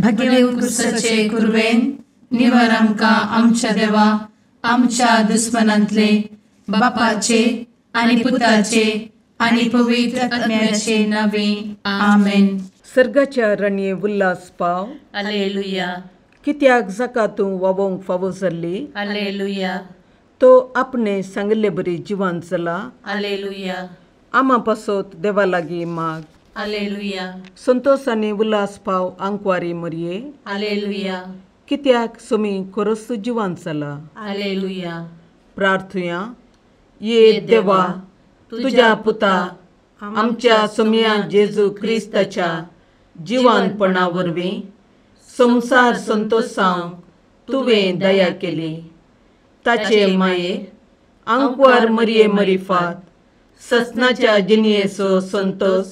भगेवन क्रिस्ताचे कुरवेन निवार आमकां आमच्या देवा आमच्या दुस्मनांतले बापाचे आनी पुताचे आनी पवित्र आत्म्याचे नावे आमेन. सर्गाच्या रणये उल्हास पाव. हालेलुया. कित्याक जाका तूं वावोंक फावो जाल्ली. हालेलुया. तो आपणे सांगिल्ले बरी जिवान जाला. हालेलुया. आमा पासत देवा लागीं माग. हालेलुया. संतोष आनी उल्हास पाव आंकवारी मरये. हालेलुया. कित्याक सोमी खरोच जिवान जाला. हालेलुया. प्रार्थुया. ये देवा तुज्या पुता आमच्या सोमया जेजू क्रिस्ताच्या जिवानपणा वरवीं संवसार संतोषांक तुवें दया केली. ताचे माये आंकवार मरये मरिफात ससनाच्या जिणयेचो संतोष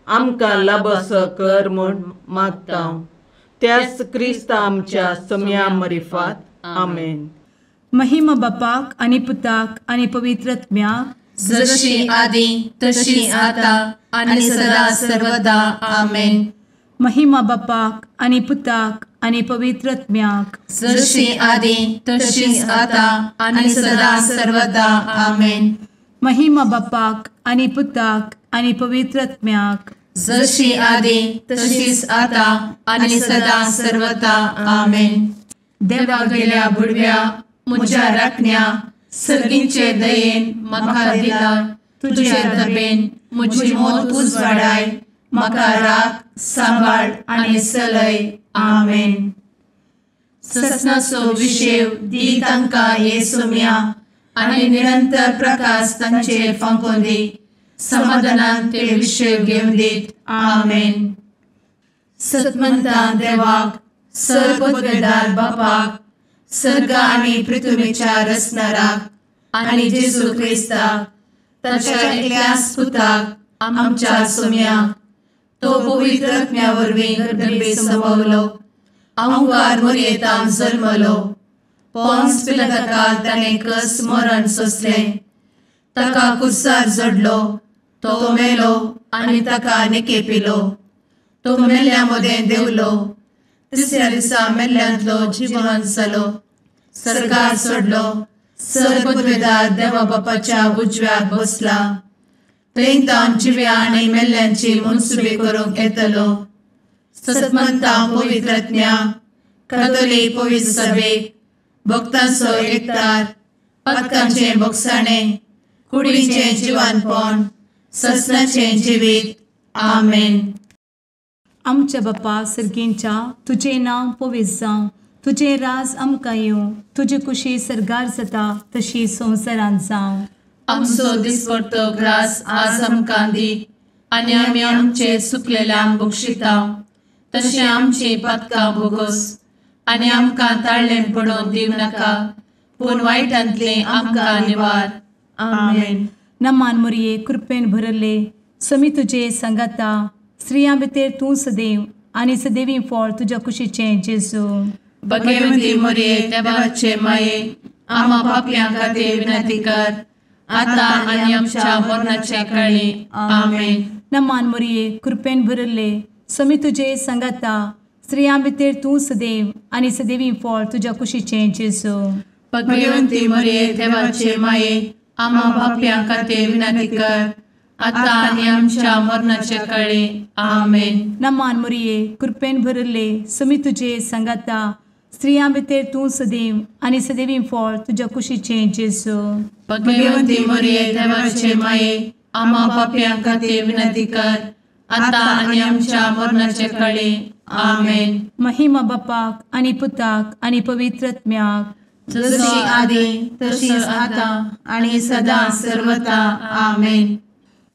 आमकां लाबसो कर म्हूण मागता त्याच क्रिस्ता आमच्या सोमया मरिफात. आमेन. महिमा बापाक आनी पुताक आनी पवित्र आत्म्याक, जशी आदी तशी आता आनी सदा सर्वदा. आमेन. महिमा बापाक आनी पुताक आनी पवित्र आत्म्याक, जशी आदी तशी आता आनी सदा सर्वदा. आमेन. महिमा बापाक आनी पुताक आनी पवित्र आत्म्याक, जशी आदी तशीच आता आनी सदा सर्वदा. आमेन. देवा गेल्या बुडव्या म्हज्या राखण्या सर्गींचे दयेन म्हाका दिला तुजे दबेन म्हजी मोत उजवाडाय म्हाका राख सांबाळ आनी सलय. आमेन. ससनाचो विशेव दी तांकां हे सोम्या आनी निरंतर प्रकाश तांचेर फांकोवन दी. समाधानान ते विशेव घेवन दीत. आमेन. सतमंता देवाक सर्वपदवेदार बापाक सर्ग आनी पृथ्वीच्या रचणाराक आनी जेजू क्रिस्ताक ताच्या एकल्याच पुताक आमच्या सोम्याक तो पवित्र आत्म्या वरवीं गर्भे संभवलो आंकार मोरयेतान जल्मलो पोन्स पिलाताकाल ताणें कस मरण सोंसलें ताका कुर्सार जडलो तो मेलो आनी ताका निकेपिलो तो मेल्ल्या मदें देंवलो तिसऱ्या दिसा मेल्ल्यांतलो जिवन जालो सर्गार सोडलो सर्वपदवेदार देवा बापाच्या उजव्याक बसला थंय तावन जिव्या आनी मेल्ल्यांची मनसुबी करूंक येतलो. सतमंता पवित्र आत्म्या कातोलीक पवित्र सभेक भक्तांचो एकतार पातकांचें भोगसाणें कुडीचें जिवानपण ससनाचें जिवीत. आमेन. आमच्या बापा सर्गींच्या तुजें नांव पवित्र जावं, तुजें राज आमकां येवं, तुजी कुशी सर्गार जाता तशी संवसारांत जावं. आमचो दिसपडतो ग्रास आज आमकां दी आनी आमी आमचे सुकलेल्यांक बक्षिता तशें आमची पातकां भोगोस आनी आमकां ताळ्ळें पडोवन दिवं नाका पूण वायटांतलें आमकां निवार. आमेन. नमान मोरये कृपेन भरले समी तुजे सांगाता स्त्रियां भितर तूं सदैव आनी सदैवी फळ तुज्या कुशीचें जेजू. भगवंती मोरये देवाचे माये आमा पापयां खातीर विनंती कर आता आनी आमच्या मरणाच्या काळी. आमेन. नमान मोरये कृपेन भरले समी तुजे सांगाता स्त्रियां भितर तूं सदैव आनी सदैवी फळ तुज्या कुशीचें जेजू. भगवंती मोरये देवाचे माये आमा पापयां खातीर विनंती कर आता आनी आमच्या मरणाच्या काळी. आमेन. नमान मोरये कृपेन भरले समी तुजे सांगाता स्त्रियां भितर तूं सदैव आनी सदैवी फळ तुज्या कुशीचें जेजू. भगवंती मोरये देवाचे माये आमा पापयां खातीर विनंती कर आता आनी आमच्या मरणाच्या काळी. आमेन. महिमा बापाक आनी पुताक आनी पवित्र आत्म्याक, जशी आदी तशीच आता आनी सदा सर्वता. आमेन.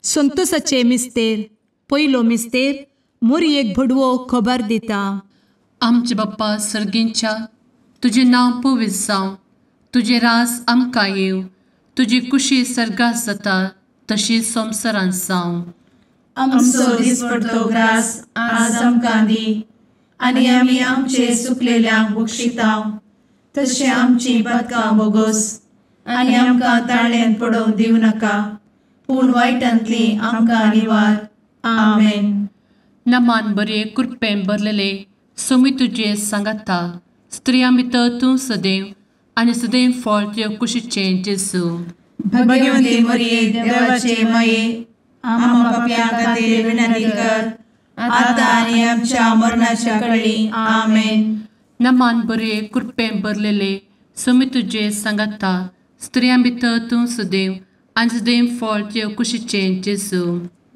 संतोषाचे मिस्तेर पयलो मिस्तेर मोरयेक भडवो खबर दिता. आमचे बाप्पा सर्गींच्या तुजें नांव पवित्र जावं, तुजें राज आमकां येवं, तुजी कुशी सर्गात जाता तशी संवसारांत जावं. आमचो दिसपडतो ग्रास आज आमकां दी आनी आमी आमचे सुकलेल्यांक बक्षिता तशें आमची पातकां भोगोस आनी आमकां ताळ्ळेंत पडोवंक दिवं नाका पूण वायटांतली आमकां निवार. आमेन. नमान बरे कृपेन भरलेले सोमी तुजे सांगाता, स्त्रियां भितर तूं सदैव आनी सदैव फळ तुज्या कुशीचें जेजू। भगवती मरिये देवाचे माये, आम्हा पाप्यां खातीर विनंती कर, आतां आनी आमच्या मरणाच्या कळी। आमेन। नमान बरे कृपेन भरलेले, सोमी तुजे सांगाता, स्त्रियां भितर तूं सदैव आनी सदैव फळ तुज्या कुशीचें जेजू।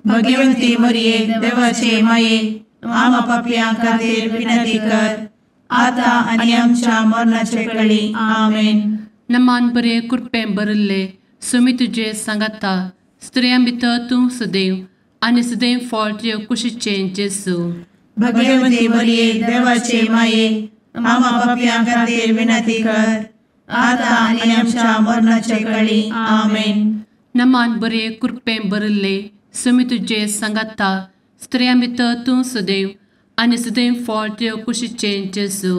भगवती मरिये देवाचे माये, आम्हा पाप्यां खातीर विनंती कर, आतां आनी आमच्या मरणाच्या कळी। आमेन। नमान बरे कृपेन भरलेले, सोमी तुजे सांगाता, स्त्रियां भितर तूं सदैव आनी सदैव फळ तुज्या कुशीचें जेजू। भगवती मरिये देवाचे माये, आम्हा पाप्यां खातीर विनंती कर, आतां आनी आमच्या मरणाच्या कळी। आमेन। नमान बरे कृपेन भरलेले, सोमी तुजे सांगाता, स्त्रियां भितर तूं सदैव आनी सदैव फळ तुज्या कुशीचें जेजू।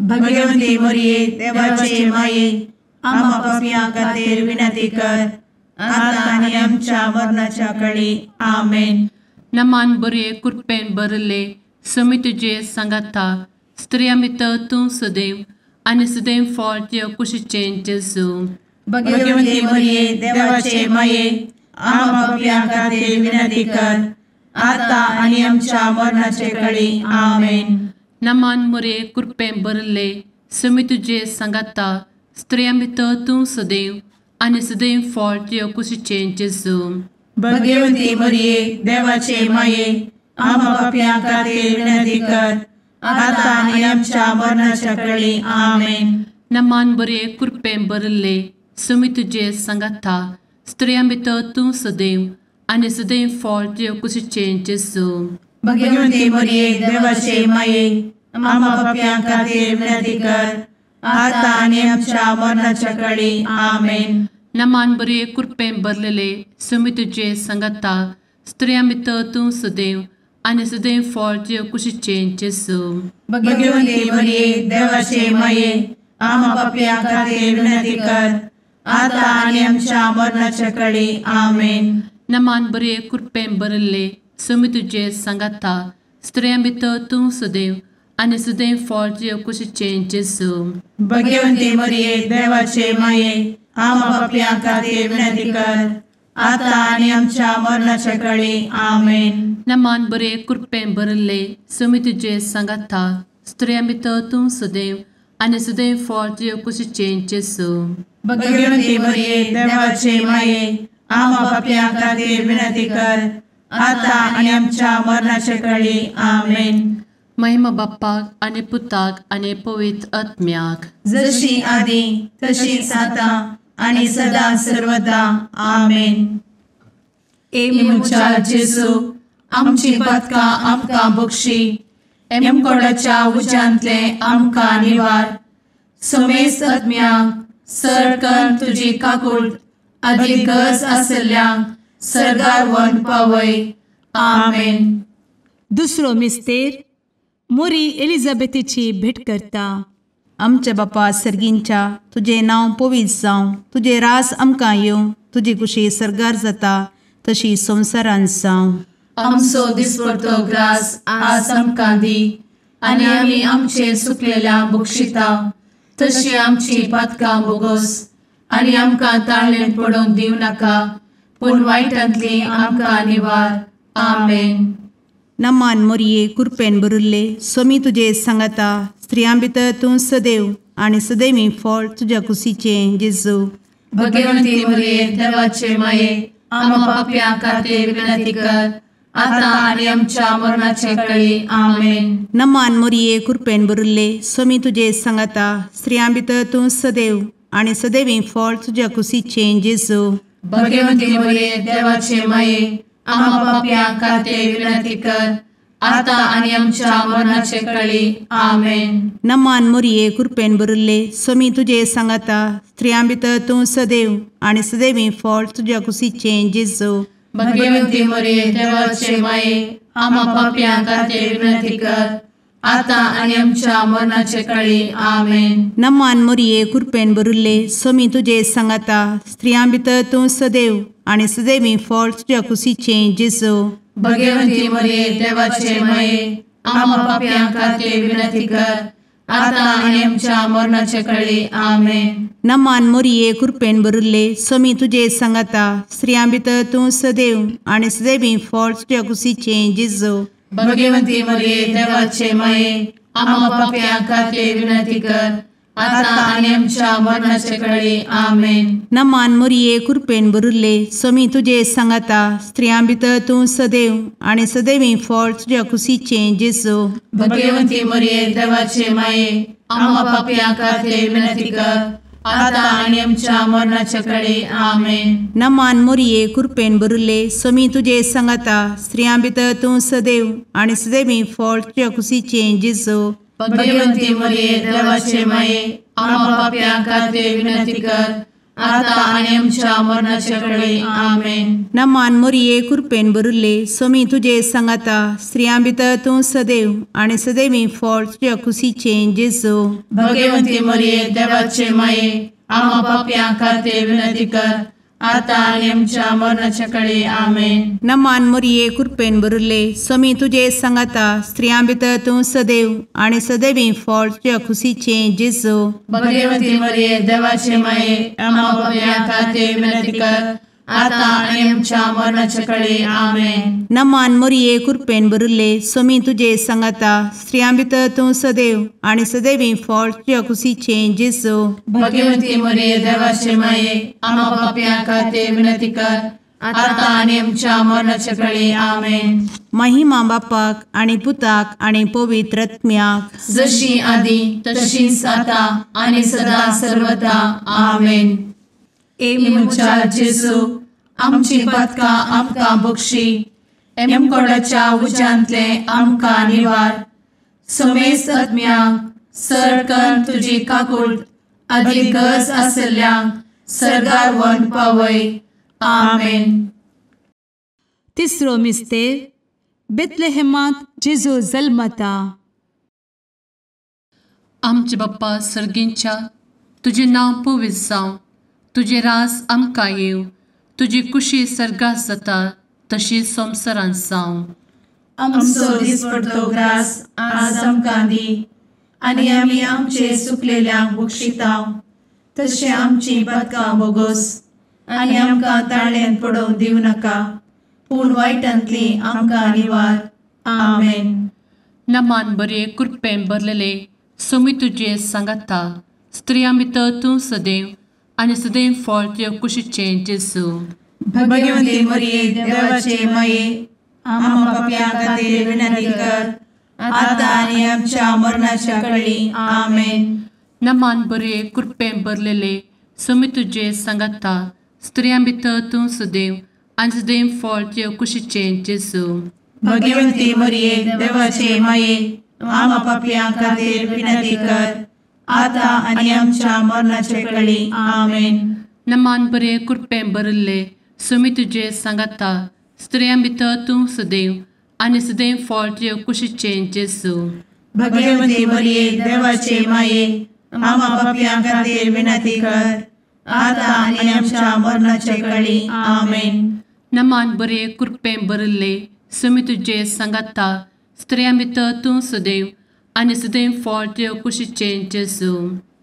भगवती मरिये देवाचे माये, आम्हा पाप्यां खातीर विनंती कर, आतां आनी आमच्या मरणाच्या कळी। आमेन। नमान बरे कृपेन भरलेले, सोमी तुजे सांगाता, स्त्रियां भितर तूं सदैव आनी सदैव फळ तुज्या कुशीचें जेजू। भगवती मरिये देवाचे माये, आम्हा पाप्यां खातीर विनंती कर, आतां आनी आमच्या मरणाचे कळी। आमेन। नमान मरिये कृपेन भरलेले, सोमी तुजे सांगाता, स्त्रियां भितर तूं सदैव आनी सदैव फळ तुज्या कुशीचें जेजू। भगवती मरिये देवाचे माये, आम्हा पाप्यां खातीर विनंती कर, आतां आनी आमच्या मरणाच्या कळी। आमेन। नमान बरे कृपेन भरलेले, सोमी तुजे सांगाता, स्त्रियां भितर तूं सदैव आनी सदैव फळ तुज्या कुशीचें जेजू। भगवती मरिये देवाचे माये, आम्हा पाप्यां खातीर विनंती कर, आतां आनी आमच्या मरणाच्या कळी। आमेन। नमान बरे कृपेन भरलेले, सोमी तुजे सांगाता, स्त्रियां भितर तूं सदैव आनी सदैव फळ तुज्या कुशीचें जेजू। भगवती मरिये देवाचे माये, आम्हा पाप्यां खातीर विनंती कर, आतां आनी आमच्या मरणाच्या कळी। आमेन। नमान बरे कृपेन भरलेले, सोमी तुजे सांगाता, स्त्रियां भितर तूं सदैव आनी सदैव फळ तुज्या कुशीचें जेजू। भगवती मरिये देवाचे माये, आम्हा पाप्यां खातीर विनंती कर, आतां आनी आमच्या मरणाच्या कळी। आमेन। नमान बरे कृपेन भरलेले, सोमी तुजे सांगाता, स्त्रियां भितर तूं सदैव आनी सदैव फळ तुज्या कुशीचें जेजू। भगवती मरिये देवाचे माये, आम्हा पाप्यां खातीर विनंती कर, आतां आनी आमच्या मरणाच्या कळी। आमेन। महिमा बाप्पाक आनी पुताक आनी पवित्र आत्म्याक, जशी आदी तशीच आतां आनी सदा सर्वदा। आमेन। ए म्हज्या जेजू, आमची पातकां आमकां बक्षी, एमकोडाच्या उज्यांतले आमकां निवार, समेस्त आत्म्यांक सरकन तुजी काकूट आदी गरज आशिल्ल्यांक सर्गार व्हरून पावय। आमेन। दुसरो मिस्तेर मोरी एलिझाबेथीची भेट करता। आमच्या बापा सर्गींच्या, तुजें नांव पवित्र जावं, तुजें रास आमकां येवं, तुजी कुशी सर्गार जाता तशी संवसारांत जावं। आमचो दिसपडतो ग्रास आज आमकां दी, आनी आमी आमचे सुकलेल्या बक्षिता तशी आमची पातकां बोगोस, आनी आमकां ताळेन पडोवंक दिवं नाका, पूण वायटांतली आमकां निवार। आमेन। नमान मोरये कृपेन भरिल्ले, सोमी तुजे सांगाता, स्त्रियां भितर तूं सदैव आनी सदैवी फळ तुज्या कुशीचें जेजू। भगवंती मोरये देवाचे माये, आम्हा पाप्यां खातीर विनंती कर, आतां आनी आमच्या मरणाचे कळी। आमेन। नमान मोरये कृपेन भरिल्ले, सोमी तुजे सांगाता, स्त्रियां भितर तूं सदैव आनी सदैवी फळ तुज्या कुशीचें जेजू। भगवंती मोरये देवाचे माये, आम्हा पाप्यां खातीर विनंती कर, आतां आनी आमच्या मरणाचे कळी। आमेन। नमान मोरये कृपेन भरिल्ले, सोमी तुजे सांगाता, स्त्रियां भितर तूं सदैव आनी सदैवी फळ तुज्या कुशीचें जेजू। भगवंती मोरये देवाचे माये, आम्हा पाप्यां खातीर विनंती कर, आतां आनी आमच्या मरणाचे कळी। आमेन। नमान मोरये कृपेन भरिल्ले, सोमी तुजे सांगाता, स्त्रियां भितर तूं सदैव आनी सदैवी फळ तुज्या कुशीचें जेजू। भगवंती मोरये देवाचे माये, आमा पापयां खातीर विनंती कर आतां आनी आमच्या मरणाचे कळी. आमेन. नमान मोरये कृपेन भरिल्ले स्वामी तुजे सांगाता, स्त्रियां भितर तूं सदैव आनी सदैवी फळ तुज्या कुशीचें जेजू. भगवंती मरिये देवाचे माये आमा पापयां खातीर विनंती कर आतां आनी आमच्या मरणाचे कळी. आमेन. नमान मोरये कृपेन भरिल्ले स्वामी तुजे सांगाता, स्त्रियां भितर तूं सदैव आनी सदैवी फळ तुज्या कुशीचें जेजू. भगवंती मरिये देवाचे माये आमा पापयां खातीर विनंती कर आतां आनी आमच्या मरणाचे कळी. आमेन. नमान मोरये कृपेन भरिल्ले स्वामी तुजे सांगाता, स्त्रियां भितर तूं सदैव आनी सदैवी फळ तुज्या कुशीचें जेजू. भगवंती मरिये देवाचे माये आमा पापयां खातीर विनंती कर आतां आनी आमच्या मरणाचे कळी. आमेन. नमान मोरये कृपेन भरिल्ले स्वामी तुजे सांगाता, स्त्रियां भितर तूं सदैव आनी सदैवी फळ तुज्या कुशीचें जेजू. भगवंती मरिये देवाचे माये आमा पापयां खातीर विनंती कर आतां आनी आमच्या मरणाचे कळी. आमेन. नमान मोरये कृपेन भरिल्ले स्वामी तुजे सांगाता, स्त्रियां भितर तूं सदैव आनी सदैवी फळ तुज्या कुशीचें जेजू. भगवंती मरिये देवाचे माये आमा पापयां खातीर विनंती कर आतां आनी आमच्या मरणाचे कळी. आमेन. नमान मोरये कृपेन भरिल्ले स्वामी तुजे सांगाता, स्त्रियां भितर तूं सदैव आनी सदैवी फळ तुज्या कुशीचें जेजू. भगवंती मरिये देवाचे माये आमा पापयां खातीर विनंती कर आतां आनी आमच्या मरणाचे कळी. आमेन. महिमा बापाक आनी पुताक आनी पवित्र आत्म्याक, जशी आदी तशीच आतां आनी सदा सर्वदा. आमेन. ए म्हज्या जेजू आमची पातकां आमकां बक्षी, एमकोडाच्या उज्यांतले आमकां निवार, समेस्त आत्म्यांक सरकन तुजी काकूट आदी गरज आसल्ल्यांक सर्गार व्हरून पावय. आमेन. तिसरो मिस्तेर बेथलेहेमांत जेजू जल्मता. आमचे बाप्पा सर्गींच्या, तुजें नांव पवित्र जावं, तुजें राज आमकां येवं, तुजी कुशी सर्गात जाता तशी संवसारांत जावं. आमचो दिसपडतो ग्रास आज आमकां दी आनी आमी आमचे सुकलेल्यांक बक्षिता तशें आमची पातकां बोगोस आनी आमकां ताळ्यान पडोवंक दिवं नाका, पूण वायटांतली आमकां निवार. आमेन. नमान बरे कृपेन भरलेले स्वामी तुजे सांगाता, स्त्रियां भितर तूं सदैव आनी सदैव फळ तुज्या कुशीचें जेजू. भगवंती मरिये देवाचे माये आमा पापयां खातीर विनंती कर आतां आनी आमच्या मरणाच्या कळी. आमेन. नमान बरे कृपेन भरलेले स्वामी तुजे सांगाता, स्त्रियां भितर तूं सदैव आनी सदैव फळ तुज्या कुशीचें जेजू. भगवंती मरिये देवाचे माये आमा पापयां खातीर विनंती कर आतां आनी आमच्या मरणाचे कळी. आमेन. नमान बरे कृपेन भरिल्ले स्वामी तुजे सांगाता, स्त्रियां भितर तूं सदैव आनी सदैव फळ तुज्या कुशीचें जेजू. भगवंती मरिये देवाचे माये आमा पापयां खातीर विनंती कर आतां आनी आमच्या मरणाचे कळी. आमेन. नमान बरे कृपेन भरिल्ले स्वामी तुजे सांगाता, स्त्रियां भितर तूं सदैव आनी सदैव फळ तुज्या कुशीचें जेजू.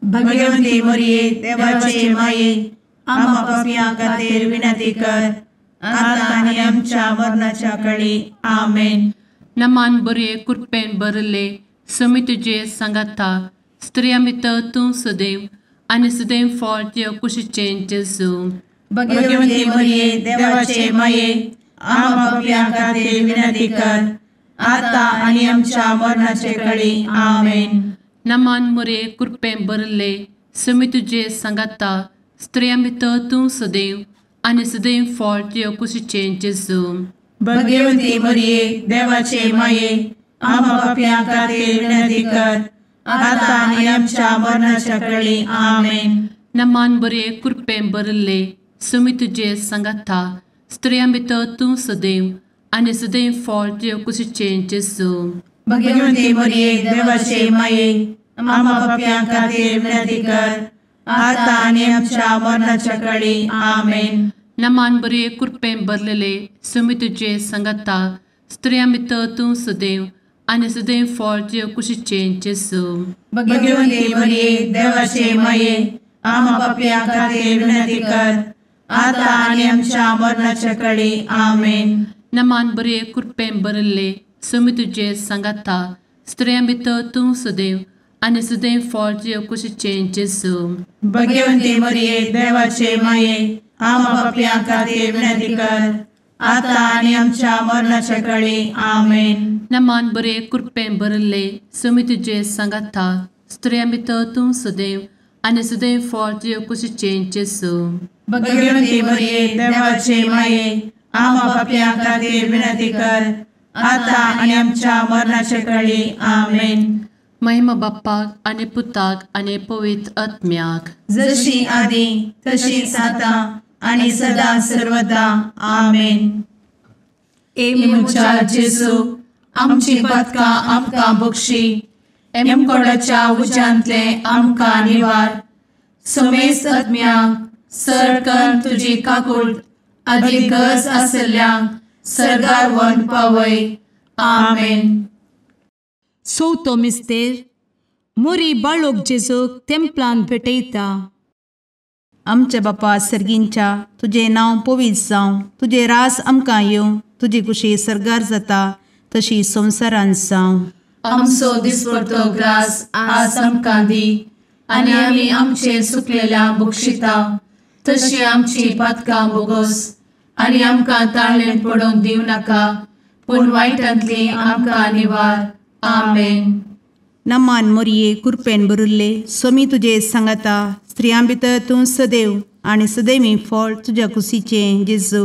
भगवंती मरिये देवाचे माये आमा पापयां खातीर विनंती कर आतां आनी आमच्या मरणाच्या कळी. आमेन. नमान बरे कृपेन भरिल्ले स्वामी तुजे सांगाता, स्त्रियां भितर तूं सदैव आनी सदैव फळ तुज्या कुशीचें जेजू. भगवंती मरिये देवाचे माये आमा पापयां खातीर विनंती कर आतां आनी आमच्या मरणाचे कळी. आमेन. नमान मोरे कृपेन भरिल्ले स्वामी तुजे सांगाता, स्त्रियां भितर तूं सदैव आनी सदैव फळ तुज्या कुशीचें जेजू. भगवंती मरिये देवाचे माये आमा पापयां खातीर विनंती कर आतां आनी आमच्या मरणाच्या कळी. आमेन. नमान बरे कृपेन भरिल्ले स्वामी तुजे सांगाता, स्त्रियां भितर तूं सदैव आनी सदैव फळ तुज्या कुशीचें जेजू. भगवंती मरिये देवाचे माये आमा पापयां खातीर विनंती कर आतां आनी आमच्या मरणाच्या कळी. आमेन. नमान बरे कृपेन भरलेले स्वामी तुजे सांगाता, स्त्रियां भितर तूं सदैव आनी सदैव फळ तुजे कुशीचें जेजू. भगवंती मरिये देवाचे माये, आमा पापयां खातीर विनंती कर, आतां आनी आमच्या मरणाच्या कळी. आमेन. नमान बरे कृपेन भरिल्ले, स्वामी तुजे सांगाता, स्त्रियां भितर तूं सदैव आनी सदैव फळ तुजे कुशीचें जेजू. भगवंती मरिये देवाचे माये, आमा पापयां खातीर विनंती कर, आतां आनी आमच्या मरणाच्या कळी. आमेन. नमान बरे कृपेन भरिल्ले, स्वामी तुजे सांगाता, स्त्रियां भितर तूं सदैव आनी सदैव फळ तुजे कुशीचें जेजू. भगवंती मरिये देवाचे माये, आमा पापयां खातीर विनंती कर, आतां आनी आमच्या मरणाच्या कळी. आमेन. महिमा बाप्पाक आनी पुताक आनी पवित्र आत्म्याक, जशी आदी तशीच आतां आनी सदा सर्वदा. आमेन. ए म्हज्या जेजू, आमची पातकां आमकां बक्षी, एमकोडाच्या उज्यांतले आमकां निवार, समेस्त आत्म्यांक सरकन तुजी काकूट आदी गरज आसल्ल्यांक सर्गार व्हरून पावय. आमेन. चवथो मिस्तेर. मोरी बाळोक जेजूक तेंपलान भेटयता. आमच्या बापा सर्गींच्या, तुजें नांव पवित्र जावं, तुजें राज आमकां येवं, तुजी कुशी सर्गार जाता तशी संवसारांत जावं. आमचो दिसपडतो ग्रास आज आमकां दी, आनी आमी आमचे सुकलेल्या बक्षिता तशी आमची पातकां बोगोस, आनी आमकां ताळेन पडोवंक दिवं नाका, पूण वायटांतली आमकां निवार. आमेन. नमान मोरये कुरपेन भरिल्ले, स्वामी तुजे सांगाता, स्त्रियां भितर तूं सदैव आनी सदैवी फळ तुज्या कुशीचें जेजू.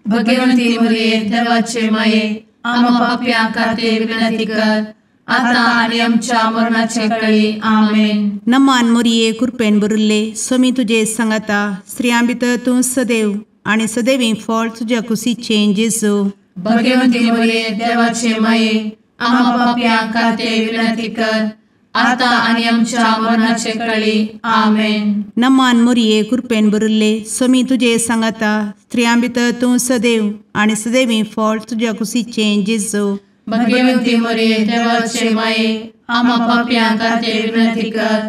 भगवंती मरिये देवाचे माये, आमा पापयां खातीर विनंती कर, आतां आनी आमच्या मरणाचे कळी. आमेन. नमान मोरये कुरपेन भरिल्ले, स्वामी तुजे सांगाता, स्त्रियां भितर तूं सदैव आनी सदैवी फळ तुज्या कुशीचें जेजू. भगवंती मरिये देवाचे माये, आमा पापयां खातीर विनंती कर, आतां आनी आमच्या मरणाचे कळी. आमेन. नमान मोरये कुरपेन भरिल्ले, स्वामी तुजे सांगाता, स्त्रियां भितर तूं सदैव आनी सदैवी फळ तुज्या कुशीचें जेजू. भगवंती मरिये देवाचे माये, आमा पापयां खातीर विनंती कर,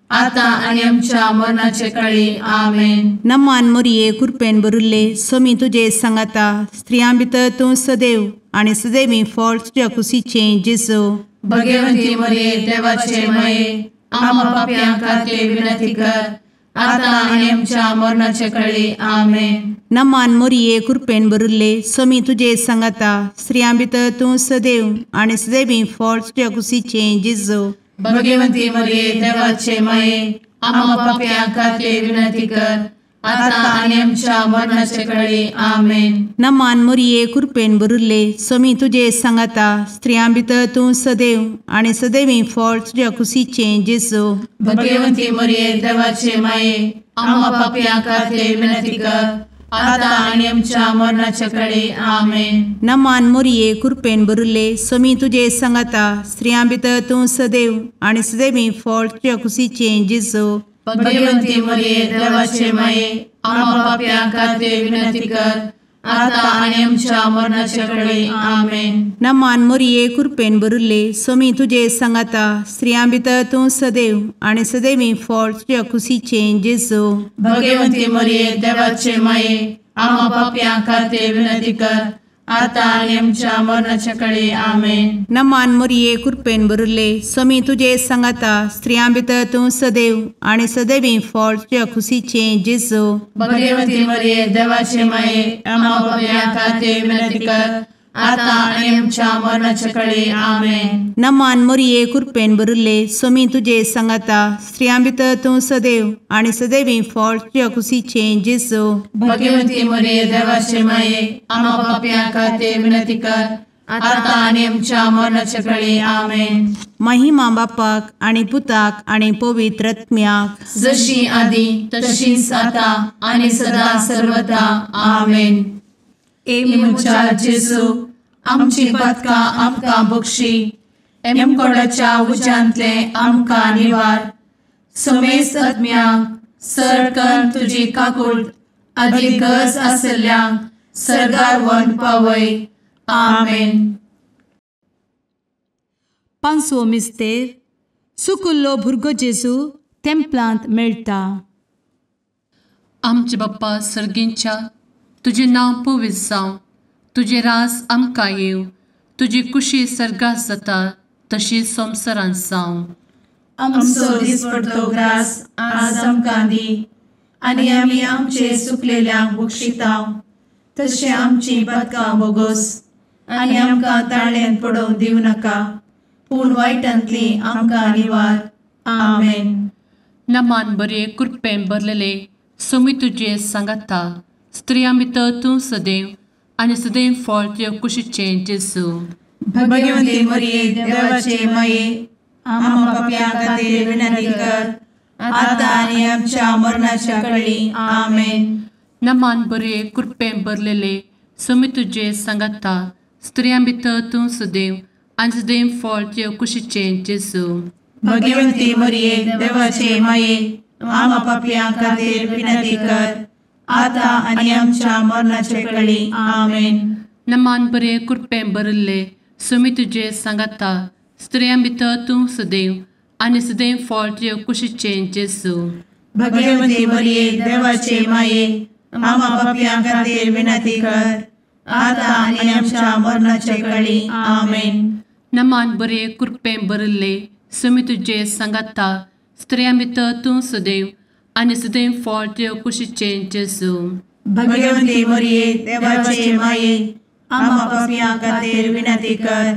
आतां आनी आमच्या मरणाचे कळी. आमेन. नमान मोरये कुरपेन भरिल्ले, स्वामी तुजे सांगाता, स्त्रियां भितर तूं सदैव आनी सदैवी फळ तुज्या कुशीचें जेजू. भगवंती मरिये देवाचे माये, आमा पापयां खातीर विनंती कर, आतां आनी आमच्या मरणाचे कळी. आमेन. नमान मोरये कुरपेन भरिल्ले, स्वामी तुजे सांगाता, स्त्रियां भितर तूं सदैव आनी सदैवी फळ तुज्या कुशीचें जेजू. भगवंती मरिये देवाचे माये, आमा पापयां खातीर विनंती कर, आतां आनी आमच्या मरणाचे कळी. आमेन. नमान मोरये कुरपेन भरिल्ले, स्वामी तुजे सांगाता, स्त्रियां भितर तूं सदैव आनी सदैवी फळ तुज्या कुशीचें जेजू. भगवंती मरिये देवाचे माये, आमा पापयां खातीर विनंती कर, आतां आनी आमच्या मरणाचे कळी. आमेन. नमान मोरये कुरपेन भरिल्ले, स्वामी तुजे सांगाता, स्त्रियां भितर तूं सदैव आनी सदैवी फळ तुज्या कुशीचें जेजू. भगवंती मरिये देवाचे माये, आमा पापयां खातीर विनंती कर, आतां आनी आमच्या मरणाचे कळी. आमेन. नमान मोरये कुरपेन भरिल्ले, स्वामी तुजे सांगाता, स्त्रियां भितर तूं सदैव आनी सदैवी फळ तुज्या कुशीचें जेजू. भगवंती मरिये देवाचे माये, आमा पापयां खातीर विनंती कर, आतां आनी आमच्या मरणाचे कळी. आमेन. नमान मोरये कुरपेन भरिल्ले, स्वामी तुजे सांगाता, स्त्रियां भितर तूं सदैव आनी सदैवी फळ तुज्या कुशीचें जेजू. भगवंती मरिये देवाचे माये, आमा पापयां खातीर विनंती कर, आतां आनी आमच्या मरणाचे कळी. आमेन. नमान मोरये कुरपेन भरिल्ले, स्वामी तुजे सांगाता, स्त्रियां भितर तूं सदैव आनी सदैवी फळ तुज्या कुशीचें जेजू. भगवंती मरिये देवाचे माये, आमा पापयां खातीर विनंती कर, आतां आनी आमच्या मरणाचे कळी. आमेन. महिमा बापाक आनी पुताक आनी पवित्र आत्म्याक, जशी आदी तशीच आतां आनी सदा सर्वदा. आमेन. ए म्हज्या जेजू, आमची पातकां आमकां बक्षी, एमकोडाच्या उज्यांतले आमकां निवार, समेस्त आत्म्यांक सरकन तुजी काकूट आदी गरज आसल्ल्यांक सर्गार व्हरून पावय. आमेन. पांचवो मिस्तेर सुकुल्लो भुरगो जेजू तेंपलांत मेळटा. आमचे बाप्पा सर्गींच्या, तुजें नांव पवित्र जावं, तुजें राज आमकां येवं, तुजी कुशी सर्गात जाता तशी संवसारांत जावं. आमचो दिसपडतो ग्रास आज आमकां दी आनी आमी आमचे सुकलेल्यांक बक्षिता तशें आमची पातकां बोगोस आनी आमकां ताळ्यांत पडोवंक दिवं नाका, पूण वायटांतली आमकां निवार. आमेन. नमान बरे कृपेन भरलेले सोमी तुजे सांगाता, स्त्रियां भितर तूं सदैव आनी सदैव फळ तुजे कुशीचें जेजू. भगवंती मरिये देवाचे माये, आम्हा पाप्यां खातीर विनंती कर आतां आनी आमच्या मरणाच्या कळी. आमेन. नमान बरे कृपेन भरलेले सोमी तुजे सांगाता, स्त्रियां भितर तूं सदैव आनी सदैव फळ तुजे कुशीचें जेजू. भगवंती मरिये देवाचे माये, आम्हा पाप्यां खातीर विनंती कर आतां आनी आमच्या मरणाच्या कळी. आमेन. नमान बरे कृपेन भरिल्ले सोमी तुजे सांगाता, स्त्रियां भितर तूं सदैव आनी सदैव फळ तुजे कुशीचें जेजू. भगवंती मरिये देवाचे माये, आम्हा पाप्यां खातीर विनंती कर आतां आनी आमच्या मरणाच्या कळी. आमेन. नमान बरे कृपेन भरिल्ले सोमी तुजे सांगाता, स्त्रियां भितर तूं सदैव आनी सदैव फळ तुजे कुशीचें जेजू. भगवंती मरिये देवाचे माये, आम्हा पाप्यां खातीर विनंती कर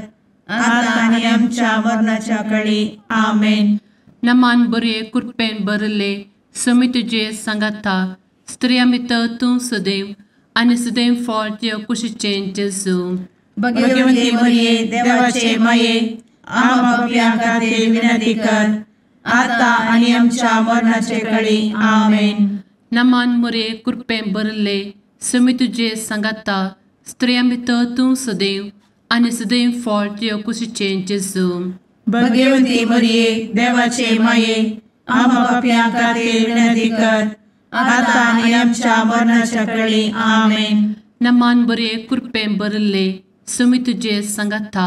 आतां आनी आमच्या मरणाच्या कळी. आमेन. नमान बरे कृपेन भरिल्ले सोमी तुजे सांगाता, स्त्रियां भितर तूं सदैव आनी सदैव फळ तुजे कुशीचें जेजू. भगवंती मरिये देवाचे माये, आम्हा पाप्यां खातीर विनंती कर आतां आनी आमच्या मरणाचे कळी. आमेन. नमान मरिये कृपेन भरिल्ले सोमी तुजे सांगाता, स्त्रियां भितर तूं सदैव आनी सदैव फळ तुजे कुशीचें जेजू. भगवंती मरिये देवाचे माये, आम्हा पाप्यां खातीर विनंती कर आतां आनी आमच्या मरणाच्या कळी. आमेन. नमान बरे कृपेन भरिल्ले सोमी तुजे सांगाता,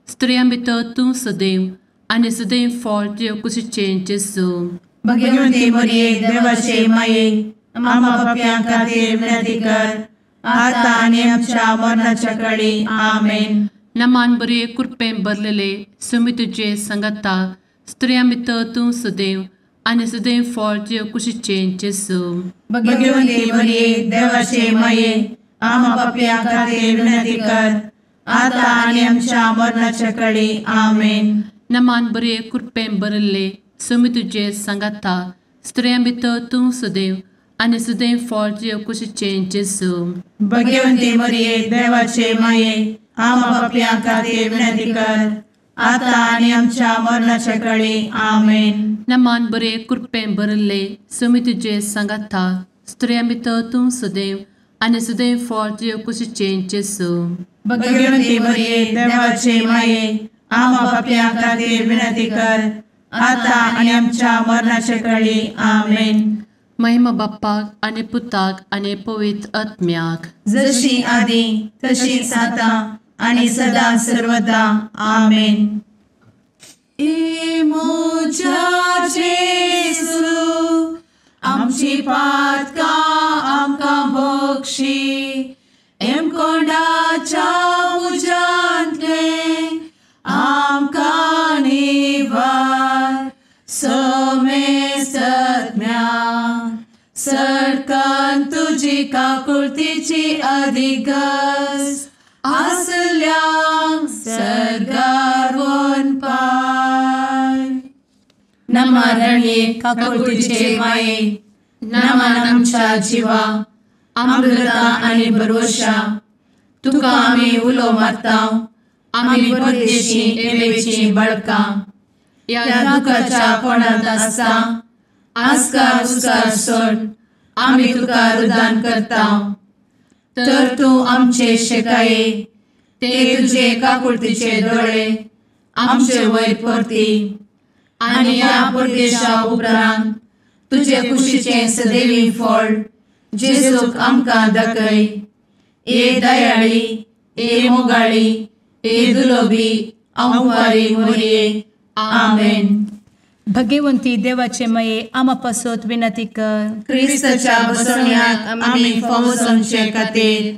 स्त्रियां भितर तूं सदैव आनी सदैव फळ तुजे कुशीचें जेजू. भगवंती मरिये देवाचे माये, आम्हा पाप्यां खातीर विनंती कर आतां आनी आमच्या मरणाच्या कळी. आमेन. नमान बरे कृपेन भरलेले सोमी तुजे सांगाता, स्त्रियां भितर तूं सदैव आनी सदैव फळ तुजे कुशीचें जेजू. भगवंती मरिये देवाचे माये, आम्हा पाप्यां खातीर विनंती कर आतां आनी आमच्या मरणाच्या कळी. आमेन. नमान बरे कृपेन भरिल्ले सोमी तुजे सांगाता, स्त्रियां भितर तूं सदैव आनी सदैव फळ तुजे कुशीचें जेजू. भगवंती मरिये देवाचे माये, आम्हा पाप्यां खातीर विनंती कर आतां आनी आमच्या मरणाच्या कळी. आमेन. नमान बरे कृपेन भरिल्ले सोमी तुजे सांगाता, स्त्रियां भितर तूं सदैव आनी सदैव फळ तुजे कुशीचें जेजू. भगवंती मरिये देवाचे माये, आम्हा पाप्यां खातीर विनंती कर आतां आनी आमच्या मरणाच्या कळी. आमेन. महिमा बाप्पाक आनी पुताक आनी पवित्र आत्म्याक, जशी आदी तशीच आतां आनी सदा सर्वदा. आमेन. ए म्हज्या जेजू, आमची पातकां आमकां बक्षी, एमकोंडाच्या उज्यांतलें आमकां निवार, समेस्तज्ञा सरकान तुजी काकुळतीची अधिगस आसल्यांक सर्गार वनपाय. नमरणे काकुळतीचे माये, नमन आमच्या जिवा, अमृता आनी भरवशा, तुका आमी उलो मारता, आमी परदेशी एवेची बळकां, ह्या दुखाच्या कोणांत आसता आस्कार उस्कार सोड आमी तुका रुदान करता, तर तूं आमचे शेकाये ते तुजे काकुळतीचे दोळे आमचे वयर परती आनी ह्या परदेशा उपरांत तुजे कुशीचें सदैवी फळ जेजूक आमकां दाखय. ए दयाळी, ए मोगाळी, ए दुलोबी आंवकारी मोरये. आमेन. भगवंती देवाचे माये आमा पासत विनंती कर. क्रिस्ताच्या बसवण्याक आमी फावो जावचे खातीर.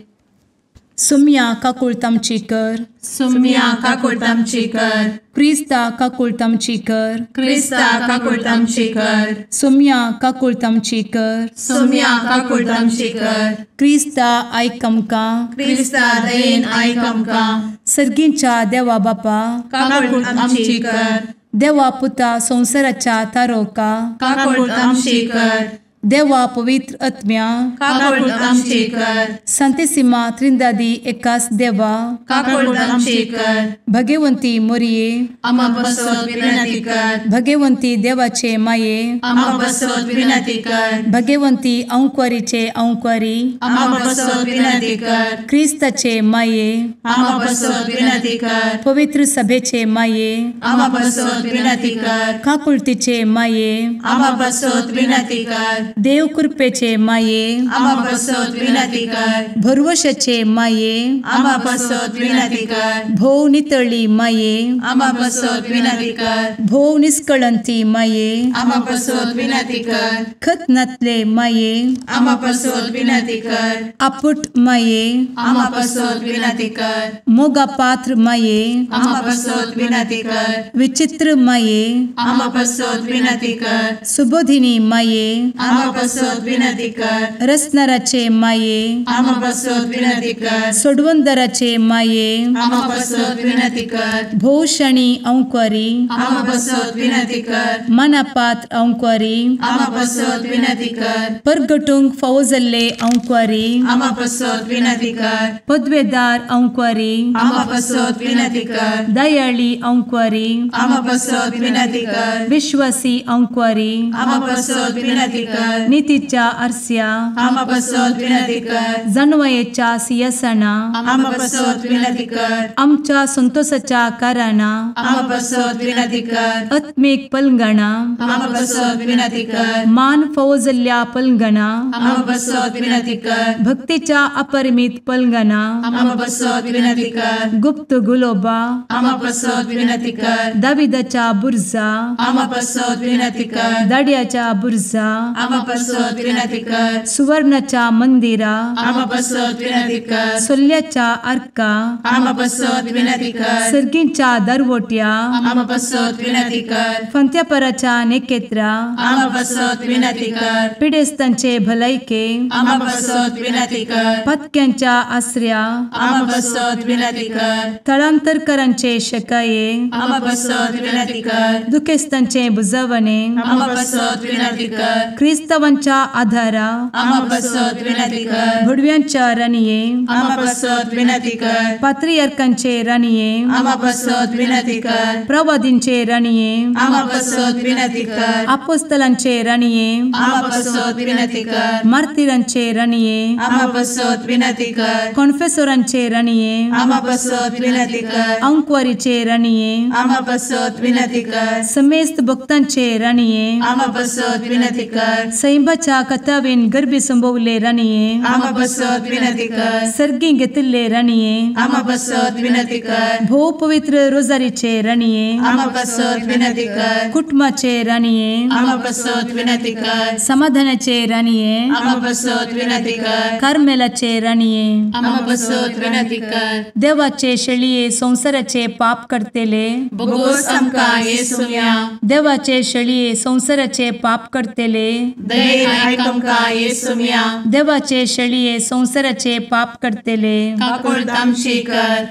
सुम्या काकुळट आमची कर. सुम्या काकुळट आमची कर. क्रिस्ता काकुळट आमची कर. क्रिस्ता काकुळट आमची कर. सुम्या काकुळट आमची कर. सुम्या काकुळट आमची कर. क्रिस्ता आयक आमकां. क्रिस्ता दयेन आयक आमकां. सर्गींच्या देवा बापा काकुळट आमची कर. देवा पुता संवसाराच्या तारोका काकुळट आमची कर. देवा पवित्र आत्म्या काकुळट आमची कर. संतेसिमा त्रिंदादी एकास देवा काकुळट आमची कर. भगवंती मोरये आमा पासत विनंती कर. भगवंती देवाचे माये आमा पासत विनंती कर. भगवंती अंकुरीचे अंकुरी आमा पासत विनंती कर. क्रिस्ताचे माये आमा पासत विनंती कर. पवित्र सभेचे माये आमा पासत विनंती कर. काकुळतीचे माये आमा पासत विनंती कर. देव कृपेचे माये आमा पासत विनंती कर. भरवशाचे माये आमा पासत विनंती कर. भोव नितळी माये आमा पासत विनंती कर. भोव निष्कळंती माये आमा पासत विनंती कर. खत नातले माये आमा पासत विनंती कर. आपुट माये आमा पासत विनंती कर. मोगा पात्र माये आमा पासत विनंती कर. विचित्र माये आमा पासत विनंती कर. सुबोधिनी माये आमा पासत विनंती कर. रसनाराचे माये आमा पासत विनंती कर. सोडवंदराचे माये आमा पासत विनंती कर. भोवशणी अंकुरी आमा पासत विनंती कर. मनापात्र अंकुरी आमा पासत विनंती कर. परगटूंक फावो जाल्ले अंकुरी आमा पासत विनंती कर. पदवेदार अंकुरी आमा पासत विनंती कर. दयाळी अंकुरी आमा पासत विनंती कर. विश्वासी अंकुरी आमा पासत विनंती कर. नितीच्या आरस्या आमा पासत विनंती कर. जानवयेच्या सिंहासना आमा पासत विनंती कर. आमच्या संतोषाच्या कारणा आमा पासत विनंती कर. आत्मीक पलंगणा आमा पासत विनंती कर. मान फावो जाल्ल्या पलंगणा आमा पासत विनंती कर. भक्तीच्या अपरिमित पलंगणा आमा पासत विनंती कर. गुप्त गुलोबा आमा पासत विनंती कर. दाविदाच्या बुर्जा आमा पासत विनंती कर. दाड्याच्या बुर्जा आमा पासत विनंती कर. सुवर्णाच्या मंदिरा आमा पासत विनंती कर. सोल्ल्याच्या आर्का आमा पासत विनंती कर. सर्गींच्या दरवट्या आमा पासत विनंती कर. फंत्यापराच्या नेकेत्रा आमा पासत विनंती कर. पिडेस्तांचे भलायके आमा पासत विनंती कर. पत्क्यांच्या आसऱ्या आमा पासत विनंती कर. थळांतरकरांचे शकाये आमा पासत विनंती कर. दुखेस्तांचे बुजवणे आमा पासत विनंती कर. क्रिस्तावांच्या आधारा आमा पासत विनंती कर. भुडव्यांच्या राणये आमा पासत विनंती कर. पात्रियार्कांचे राणये आमा पासत विनंती कर. प्रवादींचे राणये आमा पासत विनंती कर. आपोस्तलांचे राणये आमा पासत विनंती कर. मार्तिरांचे राणये आमा पासत विनंती कर. कॉन्फेसोरांचे राणये आमा पासत विनंती कर. अंकुवारीचे राणये आमा पासत विनंती कर. समेस्त भक्तांचे राणये आमा पासत विनंती कर. सैंबाच्या कथावेन गर्भी संभवले राणये आमा पासत विनंती कर. सर्गी घेतिल्ले राणये आमा पासत विनंती कर. भोव पवित्र रोजारीचे राणये आमा पासत विनंती कर. कुटुंबाचे राणये आमा पासत विनंती कर. समाधानाचे राणये आमा पासत विनंती कर. कार्मेलाचे राणये आमा पासत विनंती कर. देवाचे शेळये संवसाराचे पाप करतेले बोगोस आमकां येसुम्या देवाचे शेळये संवसाराचे पाप करतेले दयेन आयक आमकां येसुम्या देवाचे शेळये संवसाराचे पाप करतेले काकुळट आमची कर.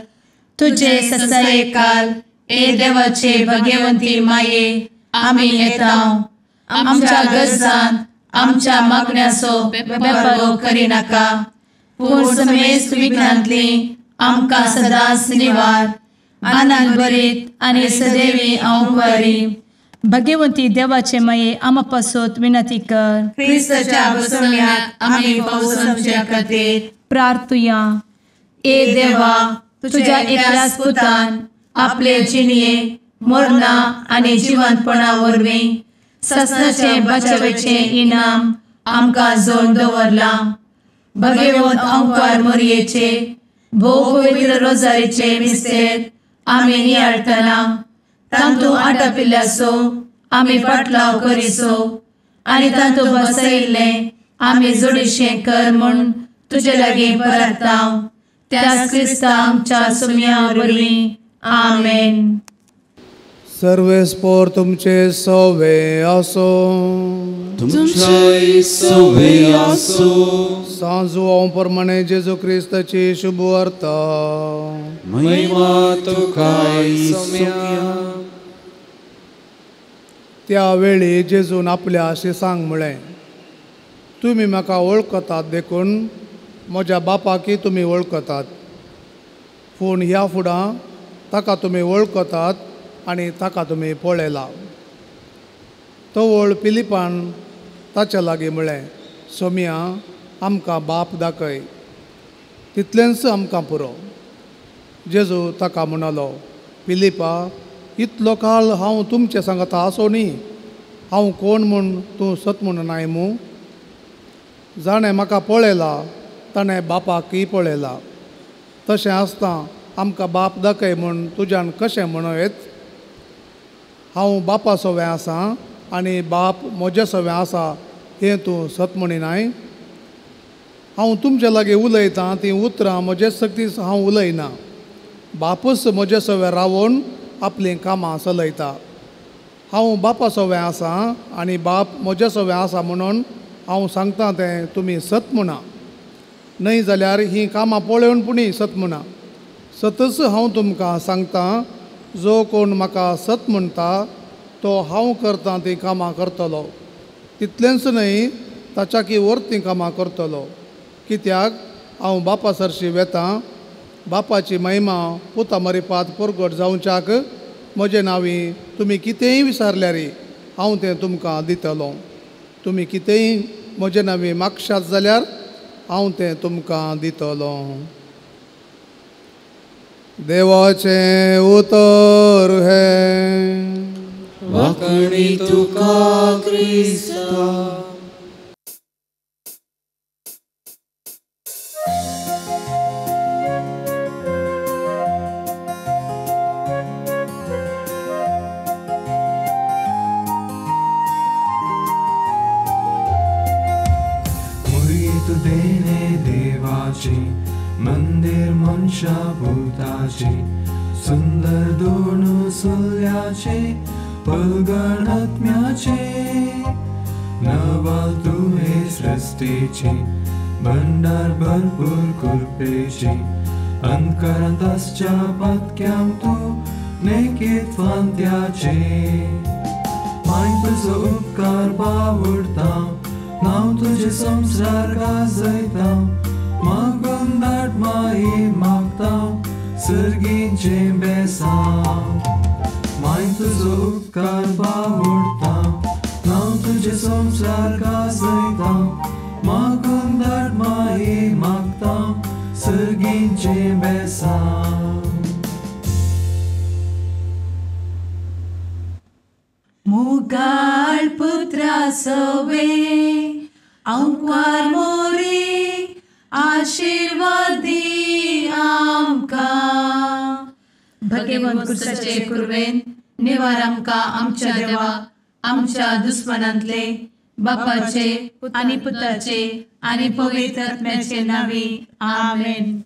तुझे ससायेकाल ए देवाचे भगवंती माये आमी येता आमच्या गरजान आमच्या मागण्याचो बेपारो करिनाका पूण समेस्त विघ्नांतली आमकां सदांच निवार आनंद भरीत आनी सदैवी अंकुरी. भगवंती देवाचे माये आमा पासत विनंती कर. क्रिस्ताच्या बसवण्याक आमी फावो जावचे खातीर प्रार्थुया. ए देवा तुझ्या एकल्याच पुतान आपले जिणये मरणा आनी जिवंतपणा वरवीं ससनाचें बचावेचें इनाम आमकां जोडून दवरलां. भगवंत अंकार मोरयेचे भोव पवित्र रोजारीचे मिस्तेर आमी नियाळटना तांतू आटापिल्ल्याचो आमी पाटलाव करिसो आनी तांतू बसयिल्लें आमी जोडीशें कर म्हूण तुजे लागीं परता त्याच क्रिस्ता आमच्या सुम्या वरवीं. आमेन. सर्वेस्पोर तुमचे सवे आसो. तुमचे सवे आसो. सांजुआंव प्रमाणे जेजू क्रिस्ताची शुभ वार्ता. महिमा तुका सोम्या. त्या वेळी जेजून आपल्या शिसांक म्हळें, तुमी म्हाका वळखतात देखून म्हज्या बापाकय तुमी वळखतात. पूण ह्या फुडां ताका तुमी वळखतात आनी ताका तुमी पळयला. तवळ फिलिपान ताच्या लागीं म्हळें, सोम्या आमकां बाप दाखय, तितलेंच आमकां पुरो. जेजू ताका म्हणालो, फिलिपा, इतलो काळ हांव तुमचे सांगता आसो न्ही, हांव कोण म्हूण तूं सत म्हणनाय मू? जाणें म्हाका पळयला ताणें बापाकय पळयला. तशें आसता आमकां बाप दाखय म्हूण तुज्यान कशें म्हणूं येत? हांव बापा सवें आसा आनी बाप म्हजे सवें आसा हें तूं सत म्हणिनाय? हांव तुमचे लागीं उलयतां तीं उतरां म्हजे शक्तीस हांव उलयना, बापूच म्हजे सवें रावून आपलीं कामां चलयता. हांव बापा सवें आसा आनी बाप म्हजे सवें आसा म्हणून हांव सांगता तें तुमी सत म्हणा, न्हय जाल्यार हीं कामां पळोवन पुणी सत म्हणा. सतच हांव तुमकां सांगता, जो कोण म्हाका सत म्हणटा तो हांव करतां तीं कामां करतलो, तितलेंच न्हय ताच्याकी वर तीं कामां करतलो. कित्याक हांव बापा सरशी वेतां. बापाची महिमा पुता मरिपात परगट जावच्याक म्हजे नांवी तुमी कितेंय विचारल्यार हांव तें तुमकां दितलो. तुमी कितेंय म्हजे नांवी मागशात जाल्यार हांव तें तुमकां दितलो. देवाचें उतर हें. वाखणी तुका क्रिस्ता. मंदिर मनशा भूताचे सुंदर दोन सुल्याचे पलगण आत्म्याचे नवाल तुवे सृष्टीचे भंडार भरपूर कृपेचे अंतकरांत आसच्या पातक्यांक तूं नेकीत फांत्याचे. माय तुजो उपकार बावडता नांव तुजें संवसार गाजयता मागून धाड माई मागता सर्गीचें बेसांव. माय तुजो उपकार बावडता नांव तुजें संवसार गाजयता मागून धाड माई मागता सर्गीचें बेसांव. मुगाळ पुत्रा सवे आंकवार मोरे आशीर्वादी आमकां. भगवंत कुर्साचे कुर्वेन निवार आमकां आमच्या देवा आमच्या दुस्मनांतले बापाचे आनी पुताचे आनी पवित्र आत्म्याचे नांवी. आमेन.